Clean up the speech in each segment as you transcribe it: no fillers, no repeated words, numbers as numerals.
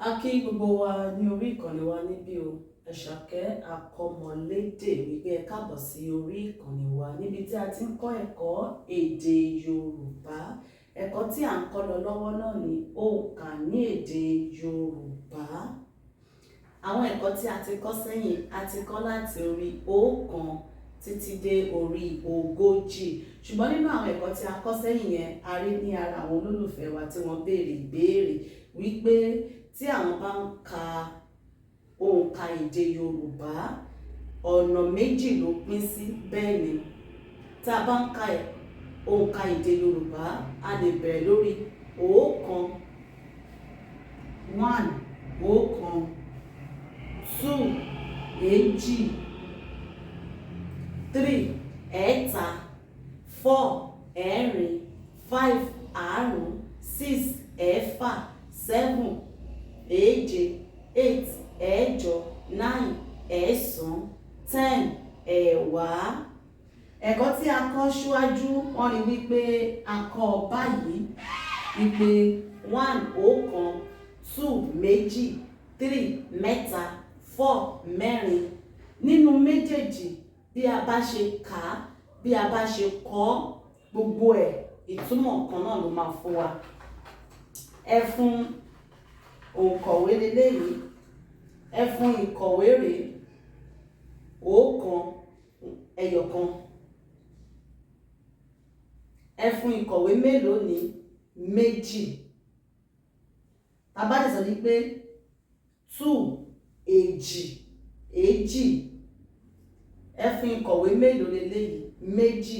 A kí gbogbo wa ní orí ìkànnì wa níbí o. Àṣàkẹ́ Akọ́mọlédè wípé ẹ káàbọ̀ sí orí ìkànnì wa níbi tí a ti ń kọ́ ẹ̀kọ́ èdè Yorùbá. Ẹ̀kọ́ tí à ń kọ́ lọ lọ́wọ́ náà ni òǹkà ní èdè Yorùbá. Àwọn ẹ̀kọ́ tí a ti kọ́ sẹ́yìn, a ti kọ́ láti orí ọ̀kan títí dé orí 40. Ṣùgbọ́n nínú àwọn ẹ̀kọ́ tí a kọ́ sẹ́yìn yẹn, a rí ní ara àwọn olólùfẹ́ wa tí wọ́n béèrè ìbéèrè wípé tí àwọn bá ń ka òǹkà èdè Yorùbá, ọ̀nà méjì ló pín sí. Bẹ́ẹ̀ ni, tí a bá ń ka òǹkà èdè Yorùbá, a lè bẹ̀rẹ̀ lórí ọ̀kan, 1, ọ̀kan, 2, èjì, 3, ẹ̀ta, 4, ẹ̀rin, 5, àrún, 6, ẹ̀fà, 7, èje, 8, ẹ̀jọ, 9, ẹ̀sán, 10, ẹ̀wá. Ẹ̀kọ́ tí a kọ́ síwájú, wọ́n rí wípé a kọ́ báyìí wípé 1, ọ̀kan, 2, méjì, 3, mẹ́ta, 4, mẹ́rin. Nínú méjèèjì, bí a bá ṣe kà á, bí a bá ṣe kọ́, gbogbo ẹ̀ ìtumọ̀ kan náà ló máa fún wa. Ẹfun òǹkọ̀wé leléyìí, ẹfun ìkọ̀wé rèé, ọ̀kan, ẹyọ̀kan. Ẹfun ìkọ̀wé mélòó ni? Méjì. Tá bá dẹ̀ sọ wípé 2, èjì, èjì. Ẹfun ìkọ̀wé mélòó leléyìí? Méjì,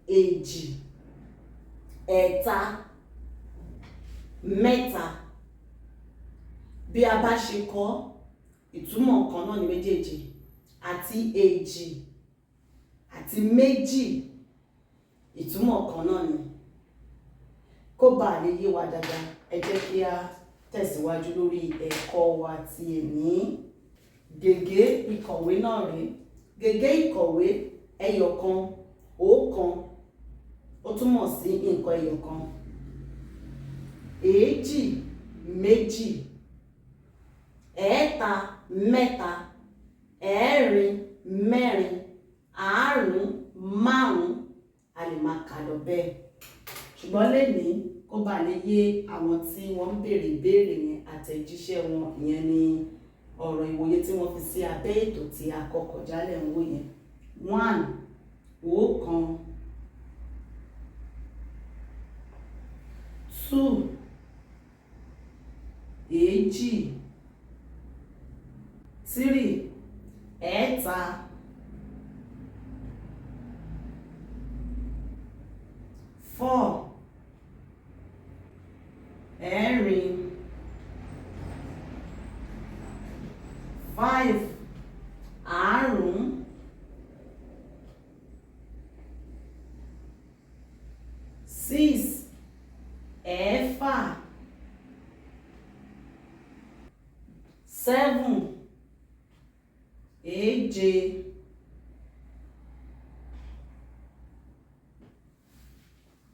èjì, ẹ̀ta, mẹ́ta. Bí a bá ṣe kọ́, ìtumọ̀ kan náà ni méjèèjì. Àti èjì àti méjì, ìtumọ̀ kan náà ni. Kó bá lè yé wa dáadáa, ẹ jẹ́ kí a tẹ̀síwájú lórí ẹ̀kọ́ wa ti èní. Gègé ìkọ̀wé náà rèé. Gègé ìkọ̀wé ẹyọ̀kan, ọ̀kan, ó túmọ̀ sí nǹkan ẹyọ̀kan. Èjì, méjì, ẹ̀ta, mẹ́ta, ẹ̀rin, mẹ́rin, àrún, márùn-ún. A lè máa kà lọ bẹ́ẹ̀. Ṣùgbọ́n lénìí, kó bá lè yé àwọn tí wọ́n ń béèrè ìbéèrè yẹn, àtẹ̀jíṣẹ́ wọn, ìyẹn ni ọ̀rọ̀ ìwòye tí wọ́n fi sí abẹ́ ètò tí a kọ kọjá lẹ̀ ń wò yẹn. 1, ọ̀kan, 2, èjì, 3, ẹ̀ta, 4, ẹ̀rin, 5, àrún, 6, ẹ̀fà, 7, èje,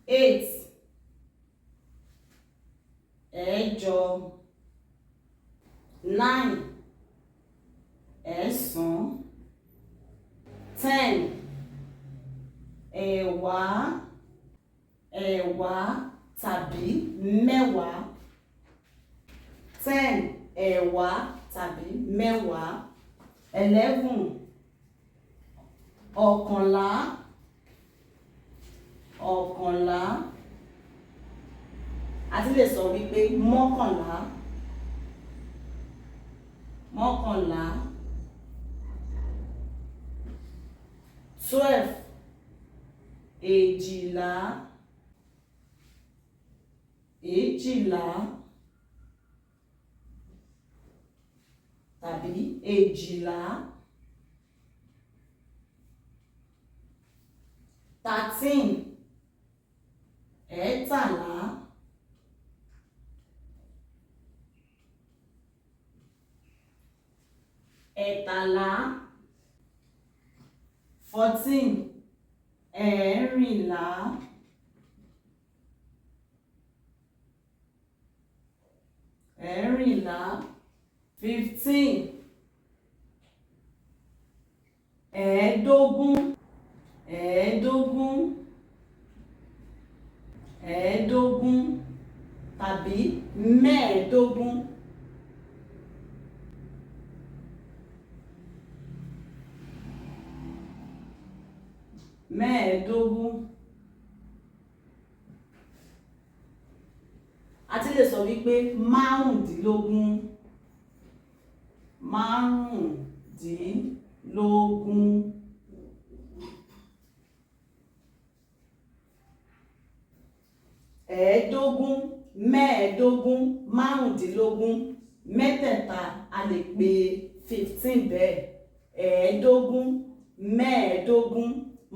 8, ẹ̀jọ, 9, ẹ̀sán, 10, ẹ̀wá, ẹ̀wá tàbí mẹ́wàá. 10, ẹ̀wá tàbí mẹ́wàá. 11, ọ̀kànlá, ọ̀kànlá. A ti lè sọ wípé mọ́kànlá, mọ́kànlá. 12, èjìlá, èjìlá tàbí èjìlá. 13, ẹ̀ẹ́tàlá. Ẹ̀tàlá. 14, ẹ̀ẹ́rìnlá. Ẹ̀rìnlá. 15, ẹ̀ẹ́dógún, ẹ̀ẹ́dógún, ẹ̀ẹ́dógún tàbí mẹ́ẹ̀ẹ́dógún. Mẹ́ẹ̀ẹ́dógún. A ti lè sọ wípé márùndínlógún, márùndínlógún. Ẹ̀ẹ́dógún, mẹ́ẹ̀ẹ́dógún, márùndínlógún, mẹ́tẹ̀ẹ̀ta a lè pè 15 bẹ́ẹ̀. Ẹ̀ẹ́dógún, mẹ́ẹ̀ẹ́dógún,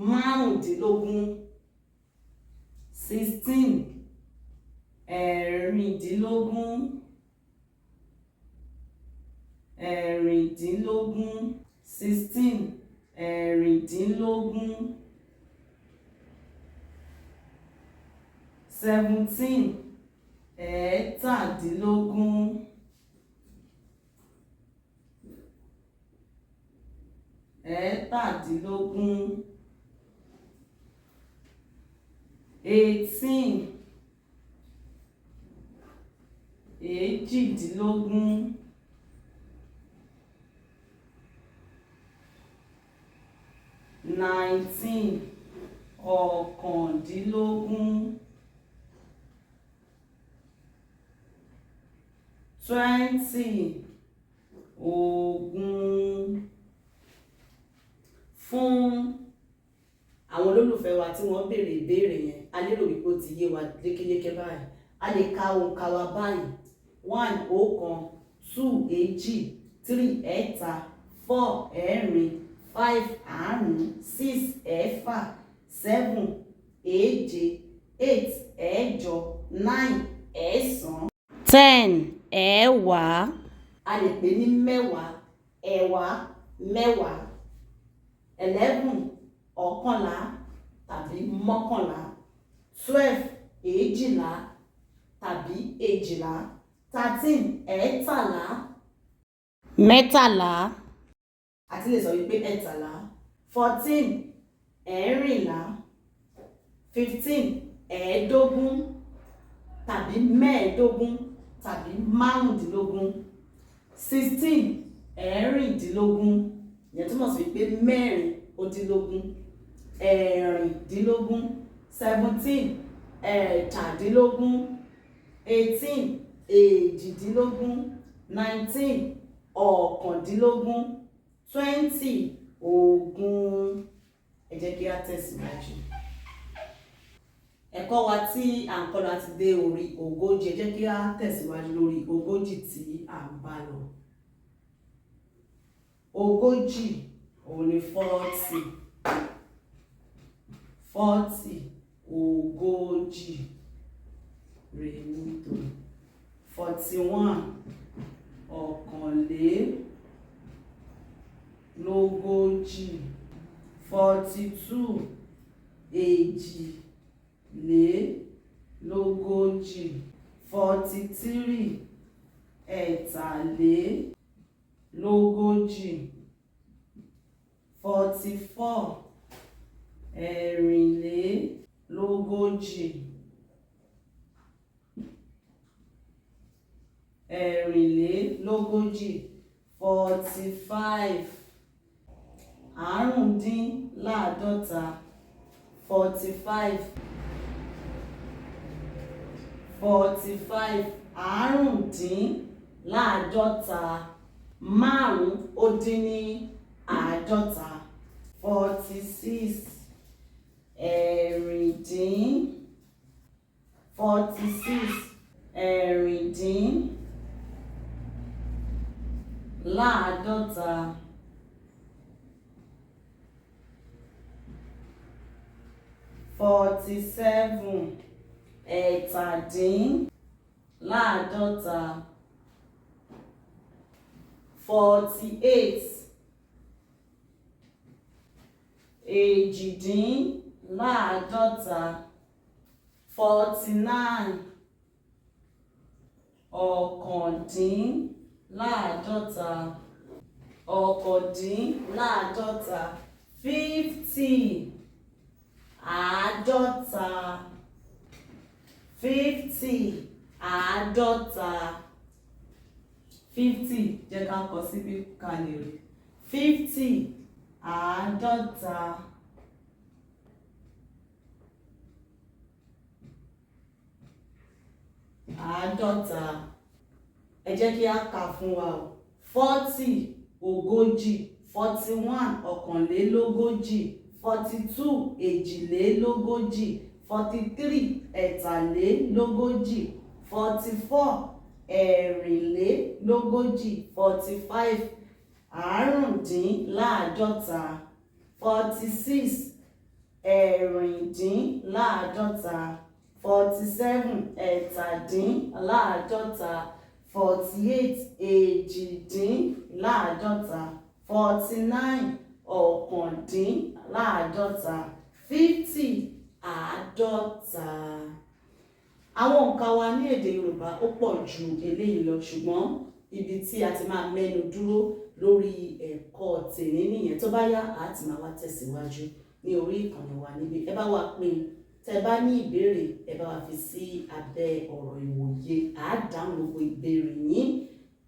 márùndínlógún. 16, ẹ̀rìndínlógún, ẹ̀rìndínlógún. 16, ẹ̀rìndínlógún. 17, ẹ̀ẹ́tàdínlógún. Ẹ̀ẹ́tàdínlógún. 18, èjìdínlógún. 19, ọ̀kàndínlógún. 20, ogún. Fún àwọn olólùfẹ́ wa tí wọ́n béèrè ìbéèrè yẹn, a lérò wípé ó ti yé wa yékéyéké báyìí. A lè ka òǹkà wa báyìí: 1, ọ̀kan, 2, èjì, 3, ẹ̀ta, 4, ẹ̀rin, 5, àrún, 6, ẹ̀fà, 7, èje, 8, ẹ̀jọ, 9, ẹ̀sán, 10, ẹ̀wá. A lè pè ní mẹ́wàá, ẹ̀wá, mẹ́wàá. 11, ọ̀kànlá tàbí mọ́kànlá. 12, èjìlá tàbí èjìlá. 13, ẹ̀ẹ́tàlá, mẹ́tàlá. A ti lè sọ wípé ẹ̀tàlá. 14, ẹ̀rìnlá. 15, ẹ̀ẹ́dógún tàbí mẹ́ẹ̀ẹ́dógún tàbí márùndínlógún. 16, ẹ̀rìndínlógún. Ìyẹn túmọ̀ sí wípé mẹ́rin ó dínlógún, ẹ̀rìndínlógún. 17, ẹ̀ẹ́tàdínlógún. 18, èjìdínlógún. 19, ọ̀kàndínlógún. 20, ogún. Ẹ jẹ́ kí a tẹ̀síwájú. Ẹ̀kọ́ wa tí à ń kọ́ láti dé orí ogójì. Ẹ jẹ́ kí a tẹ̀síwájú lórí ogójì tí à ń bá lọ. Ogójì òun ni 40. 40, ogójì. Rèmítò. 41, ọ̀kànlélógójì. 42, èjìlélógójì. 43, ẹ̀tàlélógójì. 44, ẹ̀rìnlélógójì. Ẹ̀rìnlélógójì. 45, àrúndínláàdọ́ta. 45, 45, àrúndínláàdọ́ta, márùn-ún ó dín ní àádọ́ta. 46, ẹ̀rìndín. 46, ẹ̀rìndínláàdọ́ta. 47, ẹ̀tàdínláàdọ́ta. 48, èjìdínláàdọ́ta. 49, Ọ̀kàndínláàádọ́ta, ọ̀kàndínláàádọ́ta. 50, àádọ́ta. 50, àádọ́ta. 50, jẹ́ ká kọ síbí ká lè rí. 50, àádọ́ta. Àádọ́ta. Ẹ jẹ́ kí á kà fún wa o. 40, ogójì. 41, ọ̀kànlélógójì. 42, èjìlélógójì. 43, ẹ̀tàlélógójì. 44, ẹ̀rìnlélógójì. 45, àrùndínláàádọ́ta. 46, ẹ̀rìndínláàádọ́ta. 47, ẹ̀tàdínláàádọ́ta. 48, èjìdínláàádọ́ta. 49, ọ̀kàndínláàádọ́ta. 50, àádọ́ta. Àwọn òǹkà wa ní èdè Yorùbá ó pọ̀ ju eléyìí lọ, ṣùgbọ́n ibi tí a ti máa mẹ́nu dúró lórí ẹ̀kọ́ tèní nìyẹn. Tó bá yá, a ti máa wá tẹ̀síwájú ní orí ìkànnì wa níbí. Ẹ bá wa pín. Tẹ́ bá ní ìbéèrè, ẹ bá wa fi sí abẹ́ ọ̀rọ̀ ìwòye. À á dáhùn gbogbo ìbéèrè yín.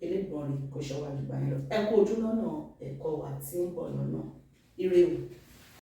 Elédùmarè kó ṣọ́ wa jù báyìí lọ. Ẹ kú ojú lọ́nà ẹ̀kọ́ wa tí ń bọ̀ lọ́nà. Ire o.